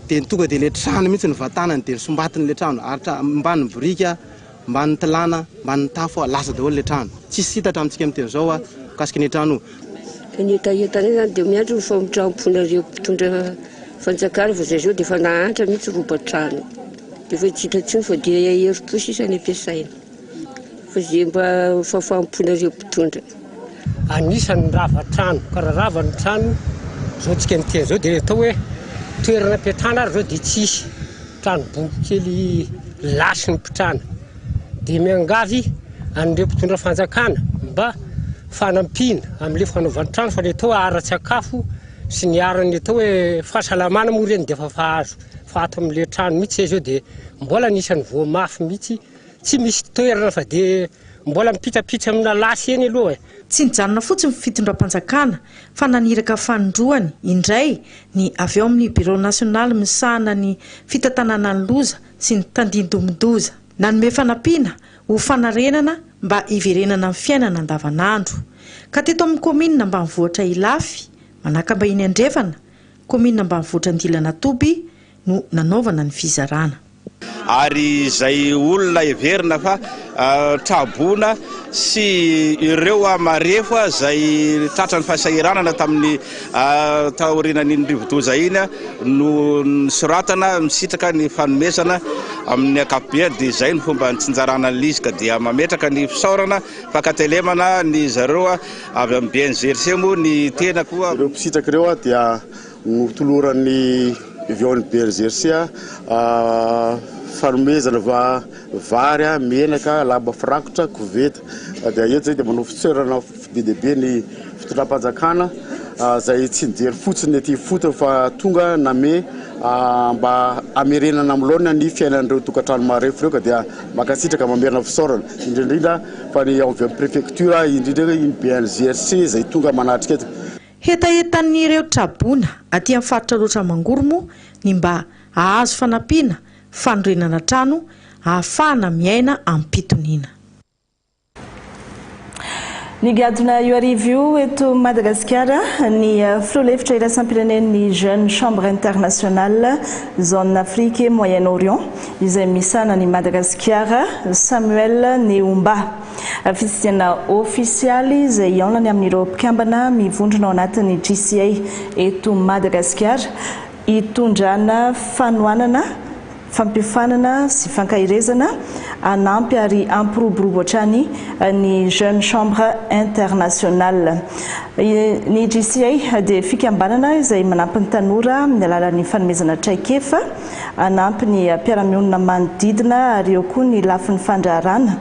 dia tonga dia ilay trano mihitsy nivantanany, dia nisombatiny ilay trano, ary mbanin'ny biriky, mbanin'ny tilana, mbanin'ny tafo, lasa daholo ilay trano. Tsisy hita hatramintsika miteny izao mikasika an'io trano io. Fa ny hetahetanay zany dia miandry ny famindram-ponareo mpitondra fanjakana fa zay zao dia efa nahantra mihitsy roba trano, dia efa tsy hita intsony fa dia herim-po sisa ny ampiasaina. Fa ze mba fahafaham-ponareo mpitondra. Anisan'ny rava trano, ka raha rava ny trano, zao tsika miteny zao dia atao hoe toerana ipetrahana ary zao dia tsisy, trano bongo kely lasy nipetrahana. Dia miangavy an'ireo mpitondra fanjakana mba fanampiana amin'ilay fanaovan-trano fa ny atao hoe ara-tsakafo sy ny ara-ny atao hoe fahasalamana moa ireny dia efa fa azo fa ato amin'ilay trano mihitsy zay zao dia mbola anisan'ny voa mafy mihitsy. Tsy misy toerana fa dia mbola mipitsapitsa amina lasy eny aloha e. Tsy nijanona fotsiny ny fitondram-panjakana fa naniraka fanindroany indray ny avy ao amin'ny Birao nasionaly misahana ny fitantanana ny loza sy ny tandindomin-doza. Nanome fanampiana ho fanarenana mba hiverenana amin'ny fiainana andavanandro. Ka teto amin'ny kaominina ambanivohitra Ilafy, Manakambahiny Andrefana, kaominina ambanivohitra Andilanatoby no nanaovana ny fizarana. Ary izay olona heverina fa traboina sy ireo marefo izay tratran'ny fahasahiranana tamin'ny taorianan'iny rivodoza iny no nosoratana misitraka ny fanomezana amin'ny ankapobeny dia izay no fomba nitsinjarana an'ilay izy ka dia mametraka ny fisaorana fankatelemana ny zareo avy amin'ny BNGRC moa ny tenako. Ireo mpisitraka ireo dia Notoloran'ny avy ao amin'ny BNGRC fanomezana vary, menaka, lamba firakotra, koveta. Dia eto izay dia manao fisaorana be dia be ny fitondram-panjakana izay tsy nijery fotsiny ny aty ifotony fa tonga name mba hamerenana amin'ny laoniny ny fiainan'ireo tokantrano marefo ireo ka dia mankasitraka mamerina fisaorana indrindra indrindra fa ny avy amin'ny prefecture indrindra ny BNGRC izay tonga manatrika eto. Hetahetan'ireo traboina aty amin'ny faritra Alaotra Mangoro moa ny mba hahazo fanampiana fanorenana trano ahafahana miaina amim-pitoniana. Nigadona io hariva io eto Madagasikara ny filoha lefitra iraisam-pirenen'ny Jeune Chambre Internationale Zone Afrique et Moyen Orient izay misahana an'i Madagasikara, Samuel Neumba. Fitsidihana ofisialy izay hihaonany amin'ireo mpikambana mivondrona ao anatin'ny GCA eto Madagasikara hitondrana fanohanana, fampiofanana sy fankaherezana hanampy ary hampiroborobo hatrany ny Jeune Chambre Internationale. Ny GCA dia fikambanana izay manampy ny tanora amin'ny alalan'ny fanomezana traikefa, hanampy ny mpiara-mionona manodidina ary eo koa ny lafiny fandraharana,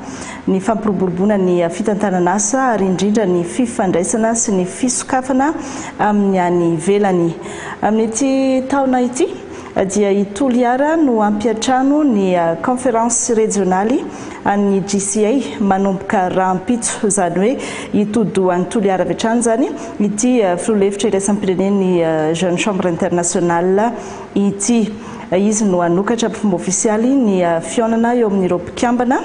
ny fampiroboroboana ny fitantanan'asa ary indrindra ny fifandraisana sy ny fisokafana amin'ny any ivelany. Amin'ity taona ity dia i Toliara no hampiantrano ny kaonferansy rejionaly an'ny GCA manomboka rahampitso, izany hoe hitodi-doha any Toliara avy hatrany izany ity filoha lefitra iraisam-pirenen'ny Jeune Chambre Internationale ity. Izy no hanokatra amin'ny fomba ofisialy ny fihaonana eo amin'ireo mpikambana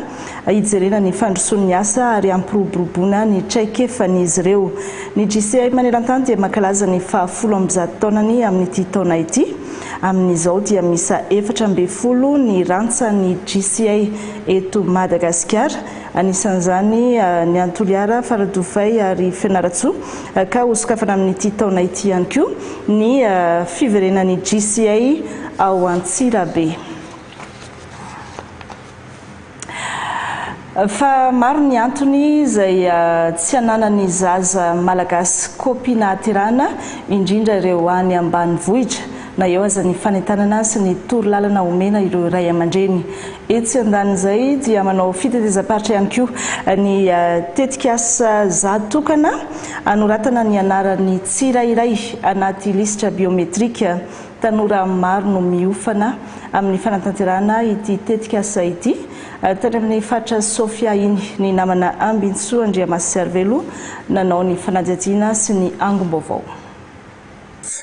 hijerena ny fandrosoan'ny asa ary hampiroboroboana ny traikefan'izy ireo. Ny JCI maneran-tany dia mankalaza ny fahafolo ambizato taonany amin'ity taona ity. Amin'izao dia miisa 14 ny rantsan'ny JCA eto Madagasikara, anisan'izany ny any Toliara, Faradofay ary Fianarantsoa, ka hosokafana amin'ity taona ity ihany koa ny fiverenan'ny JCA ao Antsirabe. Fa maro ny antony izay tsy ananan'ny zaza malagasy kopia nahaterahana, indrindra ireo any ambanivohitra, na eo aza ny fanentanana sy ny torolalana omena ireo ray aman-dreny. Etsy andanin'izay dia manao fitetezam-paritra ihany koa ny tetikasa Za Tokana anoratana ny anaran'ny tsirairay anaty lisitra biometrika. Tanora maro no miofana amin'ny fanatanterahana ity tetikasa ity. Tany amin'ny faritra Sofia iny ny namana Ambintsoa Andriamasiarivelo nanao ny fanadihadiana sy ny angom-baovao.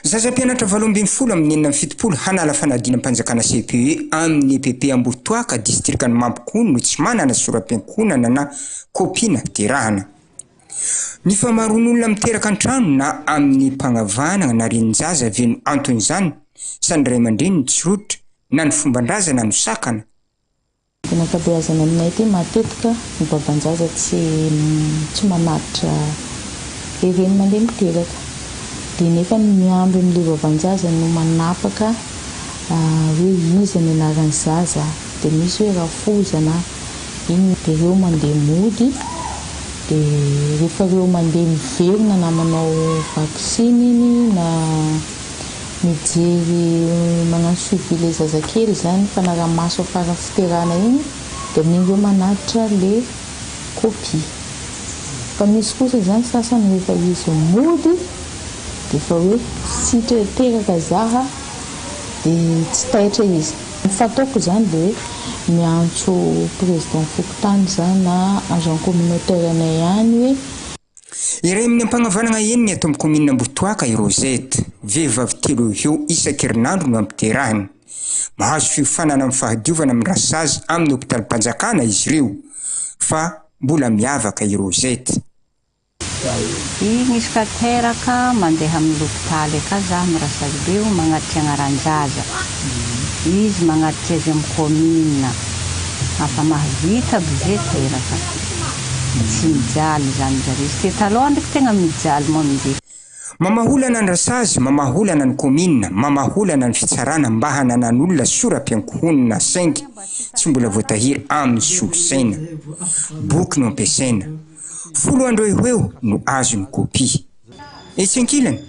Zaza mpianatra 18 amin'ny 76 hanala fanadinam-panjakana CPE amin'ny EPP Ambohitoaka, distrikan'i Mampikony no tsy manana sora-piankohonana na kopia naterahana. Ny fahamaroan'olona miteraka an-trano na amin'ny mpagnavahana na renin-jaza ve no anton'izany sa ny ray aman-dreny no tsy rototra na ny fomban-drazana no sakana? Ny ankabeazany aminay aty matetika ny baban-jaza tsy tsy manatitra le reny mandeha miteraka dia nefa ny miandry an'le baban-jaza no manapaka hoe iza ny anaran'ny zaza dia misy hoe rafozana inona dia reo mandeha mody dia rehefa reo mandeha miverina na manao vaksiny iny na Mijery magnano suivi le zazakely zany fanarahamaso afara fiterahana igny de amin'igny reo manatitra le copie. Fa misy kosa zany sasany rehefa izy mody de efa hoe sitra teraka zaha de tsy taitra izy. Ny fataoko zany de hoe miantso président fokontany za na agent communautaire anay any hoe. Iray amin'ny ampagnavagnana enina eto amin'ny kaominina Ambohitoaka i Rosette. Vehivavy telo eo ho eo isan-kerinandro no ampiterahiny. Mahazo fiofanana amin'ny fahadiovana amin'ny rasazy amin'ny hopitalim-panjakana izy ireo. Fa mbola miavaka i Rosette. Igny izy ka teraka mandeha amin'ny lopitaly aka za mirasazy be io magnatitra agnaran-jaza. Izy magnatitra azy amin'ny kaominina. Afa mahavita aby ze teraka. Tsy mijaly zany zareo. Izy te taloha ndraiky tegna mijaly mamonjy. Mamaha olana ny rasazy, mamaha olana ny kaominina, mamaha olana ny fitsarana mba hananan'olona sora-piankohonana saingy tsy mbola voatahiry amin'ny solosaina. Boky no ampiasaina. Folo andro eo ho eo no azo ny kopia. Etsy ankilany,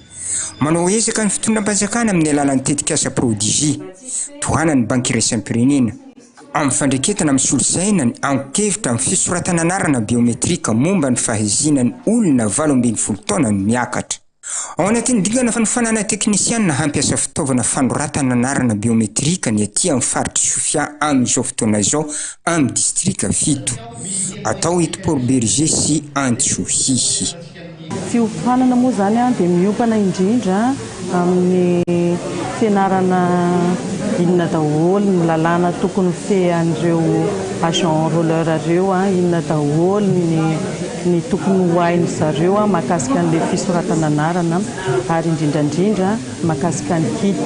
manao ezaka ny fitondram-panjakana amin'ny alalan'ny tetikasa Prodigy, tohanan'ny Banky Iraisam-pirenena, amin'ny fandreketana amin'ny solosaina ny angon-kevitra amin'ny fisoratana anarana biometrika momba ny fahaizina ny olona 18 taona no miakatra. Ao anatin'ny dingana fanofanana teknisianina hampiasa fitaovana fanoratana anarana biometrika ny aty amin'ny faritr'i Sofia amin'izao fotoana izao amin'ny distrika fito. Atao eto Port Bergé sy Antsohihy. Fiofanana moa izany dia miompana indrindra amin'ny fianarana inona daholo ny lalàna tokony mifehy an'ireo agent enrôleur ireo, inona daholo ny ny tokony ho hain-dry zareo mahakasika an'ilay fisoratana anarana ary indrindra indrindra mahakasika ny kit.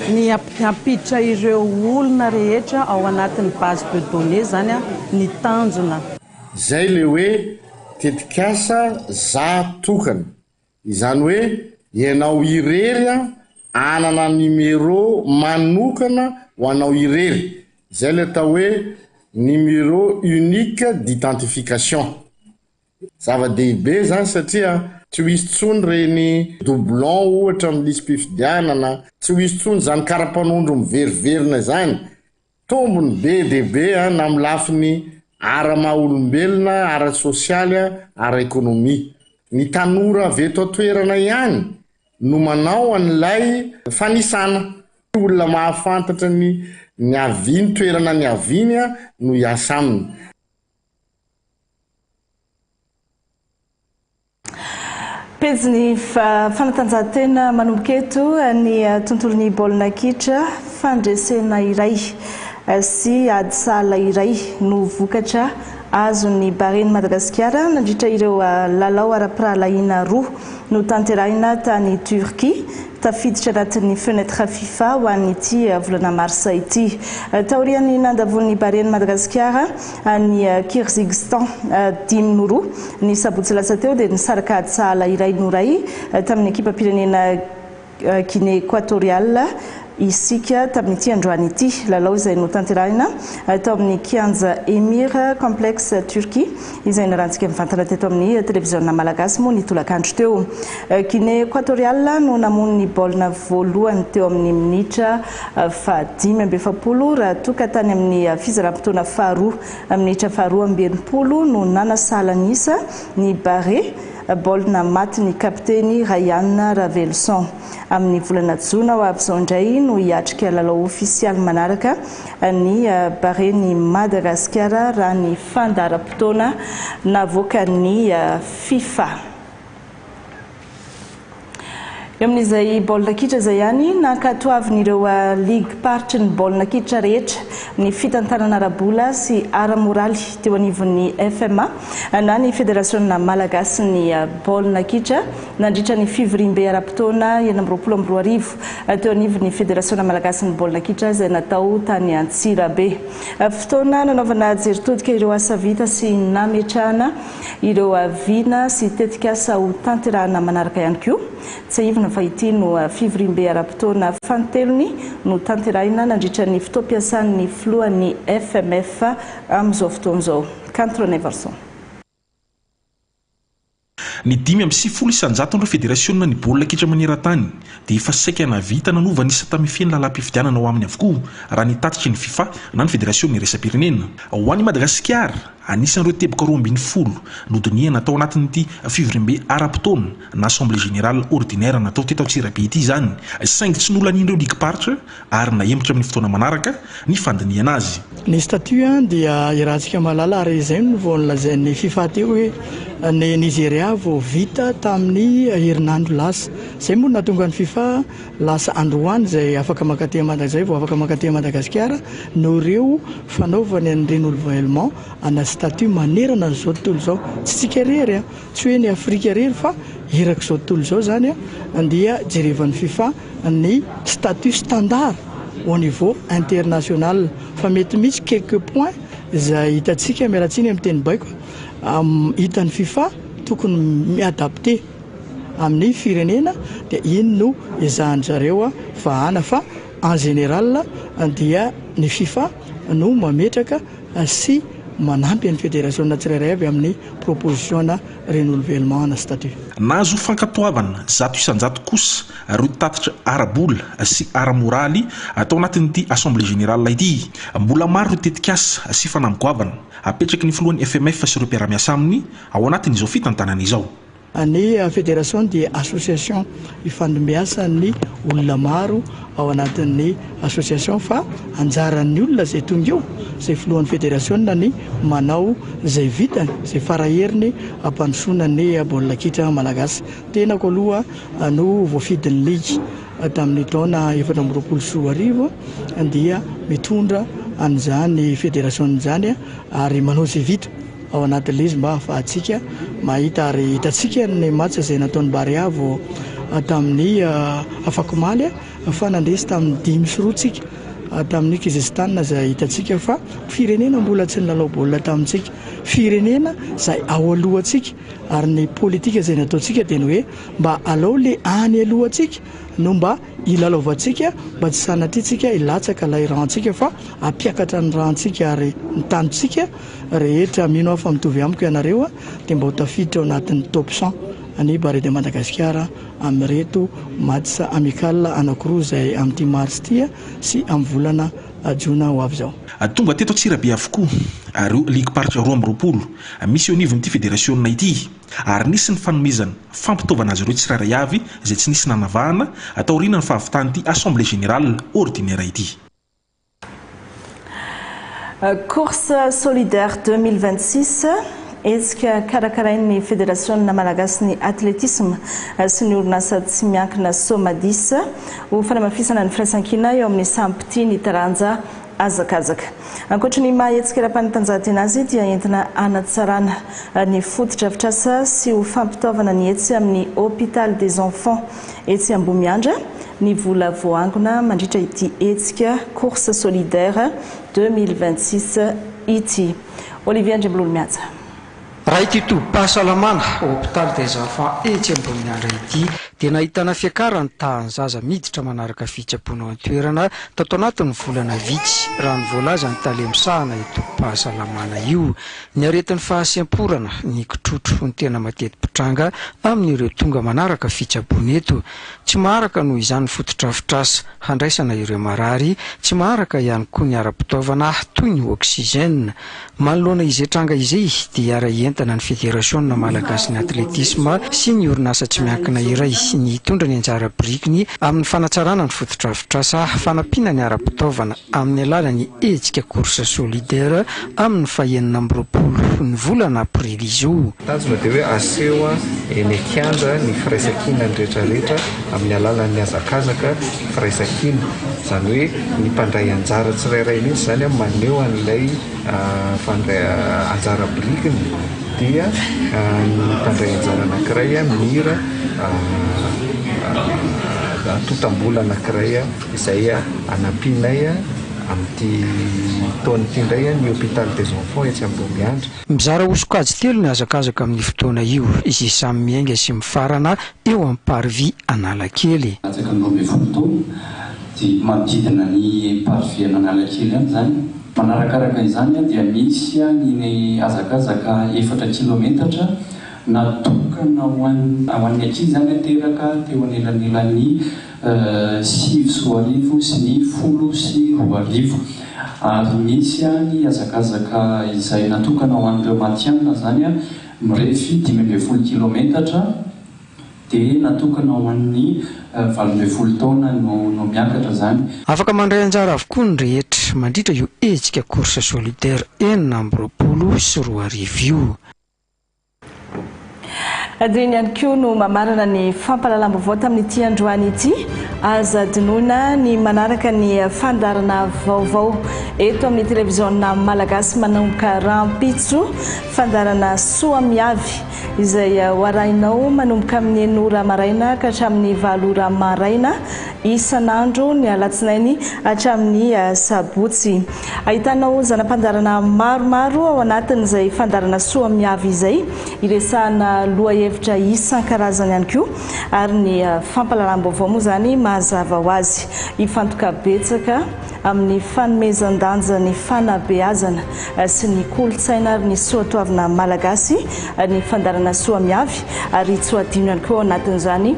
Ny hampiditra ireo olona rehetra ao anatin'ny base de données izany ny tanjona. Izay le hoe tetikasa za tokana. Izany hoe ianao irery anana numéro manokana ho anao irery. Izay le atao hoe numéro unique d'identification. Zava-dehibe izany satria tsy ho hisy intsony ireny doublon ohatra amin'ny lisi-pifidianana, tsy ho hisy intsony izany kara-panondro miveriverina izany. Tombony be dia be na amin'ny lafiny ara-maha-olombelona, ara-tsosialy, ara-ekonomia. Ny tanora avy eto an-toerana ihany no manao an'ilay fanisana. Olona mahafantatra ny niaviany, toerana niaviany no hiasa aminy. Pejin'ny fanatanjahantena manomboka eto ny tontolon'ny baolina kitra, fandresena iray sy ady sahala iray no vokatra azon'ny Baren'i Madagasikara nandritra ireo lalao ara-pirahalahiana roa notanterahina tany Turquie. Tafiditra anatin'ny fenêtre Fifa ho an'ity volana marsa ity. Taorian'ny nandavoan'ny Barean'i Madagasikara an'i Kyrgyzstan dimy no roa ny sabotsy lasa teo dia nisaraka ady sahala iray no iray tamin'ny ekipam-pirenena Guinée Equatoriale isika tamin'ity androany ity. Lalao izay notanterahina tao amin'ny kianja Emir Complex Turquie izay narahantsika mivantana teto amin'ny televiziona malagasy moa ny tolakandro teo. Guinée Equatoriale no namono ny baolina voalohany teo amin'ny minitra faha-45 raha toa ka tany amin'ny fizaram-potoana faharoa minitra faha-62 no nanasahala ny isa ny Barea. Baolina maty ny kapiteny Rayan Raveloson. Amin'ny volana jona ho avy izao indray no hiatrika lalao ofisialy manaraka ny Baren'i Madagasikara raha ny fandaharam-potoana navoakan'ny Fifa. Eo amin'izay baolina kitra izay ihany, nankatoavin'ireo ligim-paritry ny baolina kitra rehetra ny fitantanana ara-bola sy ara-moraly teo anivon'ny FMA na ny Federasiona malagasin'ny baolina kitra nandritra ny fivoriambe ara-potoana 2026 teo anivon'ny Federasiona malagasin'ny baolina kitra izay natao tany Antsirabe. Fotoana nanaovana jery todika ireo asa vita sy nametrahana Ireo vina sy tetikasa ho tanterahana manaraka ihany koa. Tsiahivina fa ity no fivoriambe ara-potoana fanintelony notanterahina nandritra ny fotoam-piasan'ny filohan'ny FMF amin'izao fotoana izao. Kanto Ranaivoarison. Ny 95 isan-jaton'ireo federasiona ny baolina kitra maneran-tany dia efa saika nahavita nanova ny sata mifehy ny lalam-pifidianana ao aminy avokoa raha ny tatitry ny Fifa na ny Federasiona iraisam-pirenena. Ho an'i Madagasikara, Anisan'ireo teboka 12 nodinihana tao anatin'ity fivoriambe ara-potoana na Assemblée Générale Ordinaire natao teto Antsirabe ity izany, saingy tsy nolanian'ireo ligim-paritra ary nahemotra amin'ny fotoana manaraka ny fandinihana azy. Ny statut dia iarahantsika mahalala ary izay no vao nolazain'ny Fifa teo hoe ny Nigeria vao vita tamin'ny herinandro lasa. Izay moa no nahatonga ny Fifa Lasa androany izay afaka mankaty izay vao afaka mankaty Madagasikara noho ireo fanaovany an'ny renouvellement ana statut manerana an'izao tontolo izao. Tsy tsika irery an, tsy hoe ny Afrika irery fa erak'izao tontolo izao izany an, dia jerevan'ny Fifa ny statut standard au niveau international fa mety misy quelques points izay hitantsika, miala tsiny amin'ny teny baiko, hitan'ny Fifa tokony mi-adapter. amin'ny firenena dia iny no ezahan-dry zareo vahana fa en général dia ny Fifa no mametraka sy manampy an'ny federasiona tsirairay avy amin'ny proposition-na renouvellement ana statut. Nahazo fankatoavana 100% kosa ireo tatitra ara-bola sy ara-moraly tao anatin'ity Assemblée Générale ity. Mbola maro ireo tetikasa sy fanamby goavana apetraky ny filohan'ny FMF sy ireo mpiara-miasa aminy ao anatin'izao fitantanana izao. Ny Federation dia association ifandimbiasan'ny olona maro ao anatin'ny association fa anjaran'ny olona izay tonga eo, izay filohan'ny federasiona ny manao izay vitany, izay faraheriny hampandrosoana ny baolina kitra malagasy. Tenako aloha no voafidin'ny ligy tamin'ny taona 2024 dia mitondra an'izany federasiona izany ary manao izay vita. ao anatin'ilay izy mba hahafahantsika mahita ary hitantsika ny match izay nataon'ny Barea vao tamin'ny afakomaly fa nandresy tamin'ny 5 2 tsika tamin'ny Kyrgyzstan izay hitantsika fa firenena mbola tsy nilalao baolina tamintsika, firenena izay ao alohantsika ary ny politika izay nataontsika dia ny hoe mba alao le any alohantsika no mba hilalaovantsika mba tsy sanatria tsika hilatsaka ilay rang-tsika fa hampiakatra ny rang-tsika ary ny tanintsika rehetra mino aho fa mitovy amiko ianareo dia mba ho tafiditra ao anatin'ny top 100 ny Barea de Madagascar amin'ireto matchs amical anankiroa izay amin'ity mars ity sy amin'ny volana jona ho avy izao. Tonga teto Antsirabe avokoa ireo ligim-paritra 22 misy eo anivon'ity federasiona ity ary nisy ny fanomezana fampitaovana azy ireo tsirairay avy izay tsy nisy nanavahana taorian'ny fahavitan'ity Assemblée Générale Ordinaire ity. Course solidaire 2026, hetsika karakarain'ny Federasiona malagasin'ny atletisma sy ny orinasa tsy miankina Somadis ho fanamafisana ny firaisankina eo amin'ny samy mpitia ny taranja hazakazaka. Ankoatry ny maha hetsika ara-panatanjahantena azy dia entina hanatsarana ny fotodrafitrasa sy ho fampitaovana ny etsy amin'ny Hôpital des Enfants etsy Ambohimiandra. ny vola voaangona mandritra ity hetsika Course Solidaire 2026 ity. Olivier Andriambololimihaja. Raha ity tobim-pahasalamana, Hôpital des Enfants, etsy Amboniandra ity dia nahitana fiakaran'ny tahan'ny zaza miditra manaraka fitsaboana ao an-toerana tato anatin'ny volana vitsy, raha ny voalazan'ny tale misahana io tobim-pahasalamana io. Ny aretin'ny fahasemporana, ny kitrotro no tena mateti-pitranga amin'ireo tonga manaraka fitsaboana eto. Tsy maharaka noho izany ny fotodrafitrasa handraisana ireo marary, tsy maharaka ihany koa ny ara-pitaovana toy ny oxygène. Manoloana izay tranga izay dia hiara-hientana ny Federasiona malagasin'ny atletisma sy ny orinasa tsy miankina iray ny hitondra ny anjara birikiny amin'ny fanatsarana ny fotodrafitrasa fanampiana ny ara-pitaovana amin'ny alalan'ny hetsika course solidaire amin'ny faha 26 ny volana aprily izao. Tanjona dia hoe aseho eny an-kianja ny firaisankinan'ny rehetrarehetra amin'ny alalan'ny hazakazaka firaisankina. Izany hoe ny mpandray anjara tsirairay mihitsy izany maneho an'ilay fandray anjara birikiny dia ny mpandray anjara anankiray mira antontam-bola anankiray izay anampianay amin'ity taona ity indray ny Hôpital des Enfants etsy Ambohimiandra. Mizara ho sokajy telo ny hazakazaka amin'io fotoana io, izay samy miainga sy mifarana eo amin'ny Parvis Analakely. Latsaka ny 12 taona dia manodidina ny Parvis an'Analakely any izany. Manarakaraka izany dia misy ny hazakazaka efatra kilometatra natokana ho an'ny ankizy izany teraka teo anelanelan'ny 2009 sy ny 2010. Ary misy ny hazakazaka izay natokana ho an'ireo matihanina izany mirefy 15 kilometatra dia natokana ho an'ny 18 taona no no miakatra izany. Afaka mandray anjara avokoa ny rehetra mandritra io hetsika Course Solidaire 2026 io. Dia iny ihany koa no mamarana ny fampahalalam-baovao tamin'ity androany ity. Aza adinoina ny manaraka ny fandaharana vaovao eto amin'ny televiziona malagasy manomboka rahampitso, fandaharana Soamiavy izay ho arahinao manomboka amin'ny enina ora maraina ka hatramin'ny valo ora maraina isan'andro ny alatsinainy hatramin'ny sabotsy. Ahitanao zana-pandaharana maromaro ao anatin'izay fandaharana Soamiavy izay. Iresahana lohahevitra isan-karazany ihany koa ary ny fampahalalam-baovao moa izany mazava ho azy. Hifantoka betsaka amin'ny fanomezan-danja ny fanabeazana sy ny kolontsaina ary ny soatoavina malagasy ny fandaharana Soamiavy ary tsy ho adino ihany koa ao anatin'izany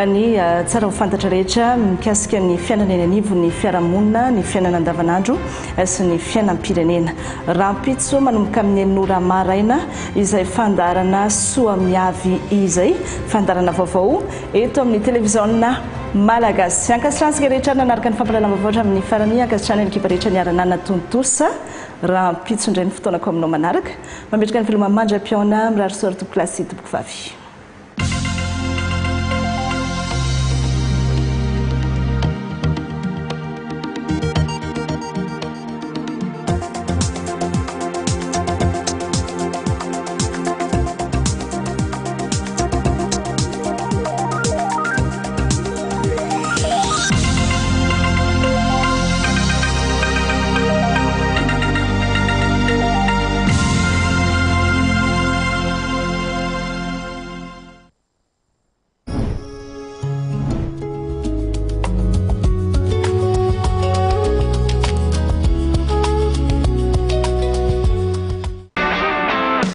ny tsara ho fantatra rehetra mikasika ny fiainana eny anivon'ny fiarahamonina, ny fiainana andavanandro sy ny fiainam-pirenena. Rahampitso manomboka amin'ny enina ora maraina izay fandaharana Soamiavy izay, fandaharana vaovao eto amin'ny televiziona malagasy. Ankasitrahantsika rehetra nanaraka ny fampahalalam-baovao hatramin'ny farany. Ankasitrahana ny ekipa rehetra niara-nanatontosa. Rahampitso indray ny fotoanako aminao manaraka. Mametraka ny veloma mandra-pihaona. Mirary soa ry tompokolahy sy tompokovavy.